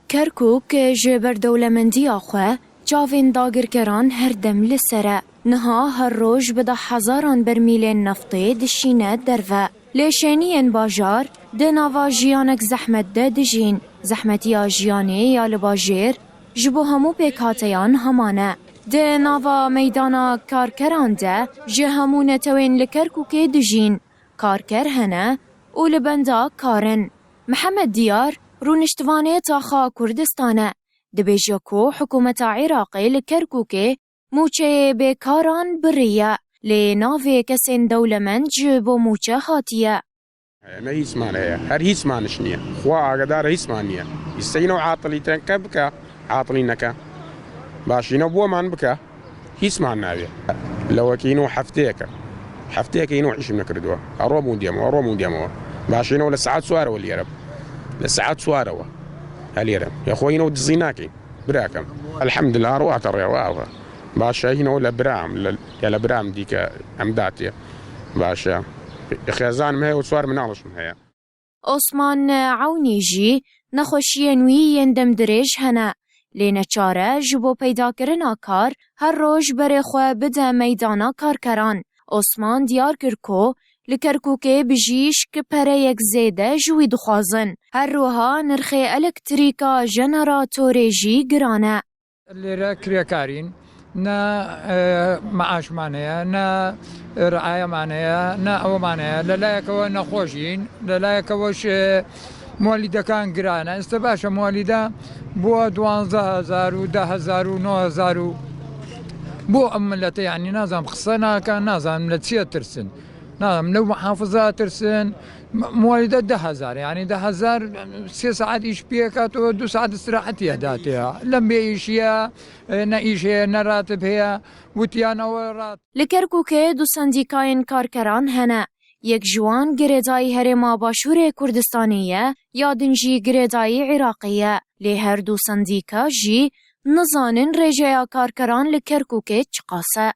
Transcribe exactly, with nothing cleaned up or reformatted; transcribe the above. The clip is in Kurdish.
Kerkûk ji ber dewlemendiya xwe çavên dagirkeran her dem li ser e. Niha her roj bi deh hezaran bermîlên neftê dişîne derve. Lê şêniyên bajar di nava jiyanek zehmet de dijîn. Zehmetiya jiyanê ya li bajêr ji bo hemû pêkhateyan heman e. Di nava meydana karkeran de ji hemû netewên li Kerkûkê dijîn. Karker hene û li benda kar in. Mihemed Diyar, rûniştvanê taxa Kurdistan e, dibêje ku hikûmeta Iraqê li Kerkûkê mûçeyê bêkaran biriye, lê navê kesên dewlemend ji bo mûçe hatiye. Ne hîsman heye. Her hîsmaniş niye. Xwe agadar hîsman niye. Îsteyno atilî tenke bike, atilî neke. Başîno boman bike. Hîsman navê. Lewekîno hefteyeke. Hefteyeke îno îşim nekirdiwa. Eromû diyemo, eromû diyemo. Başîno li saet suarewe liyerem. Li saet suarewe. Heliyerem. Ya xwe îno dizînakî. Birakem. Elhamdülillah, ro ata rêwa ava. Başe îno le biram, le, ya le biram dîke em datiye. Başe. Xêzan me heye û çar minalişim heye. Osman Ewnî jî nexweşiyên wî yên demdirêj hene, lê neçare ji bo peydakirina kar her roj berê xwe bide meydana karkeran. Osman diyar kir ku li Kerkûkê bijîşk pereyek zêde ji wî dixwazin. Her wiha nirxê elektrîka jeneratorê jî giran e. لێرە کرێکارین، نە مەعاشمان هەیە، نە ڕعایەمان هەیە، نە ئەوەمان هەیە. لە لایەکەوە نەخۆشین، لە لایەکەوەش مۆلیدەکان گرانە. ئێستا باشە، مۆلیدە بووە دوانزە هەزار و دە هەزار و نۆ هەزار و بۆ ئەم ملەتە، یعنی نازانم قسە ناکەن، نازانم لە چیە ترسن، نازانم لەو محافظە ترسن. مۆلیدە دە هەزار، یعنی دە هەزار، سێ سەعات ئیش پێکاتەوە، دوو سەعات استراحەتی هەداتەیە. لەم بێ ئیشیە، نە ئیش هەیە، نە راتب هەیە، وتیانەوە رات. Li Kerkûkê du sendîkayên karkeran hene. Yek ji wan girêdayî Herêma Başûrê Kurdistanê ye, ya din jî girêdayî Iraqê ye. Lê her du sendîka jî nizanin rêjeya karkeran li Kerkûkê çiqas e.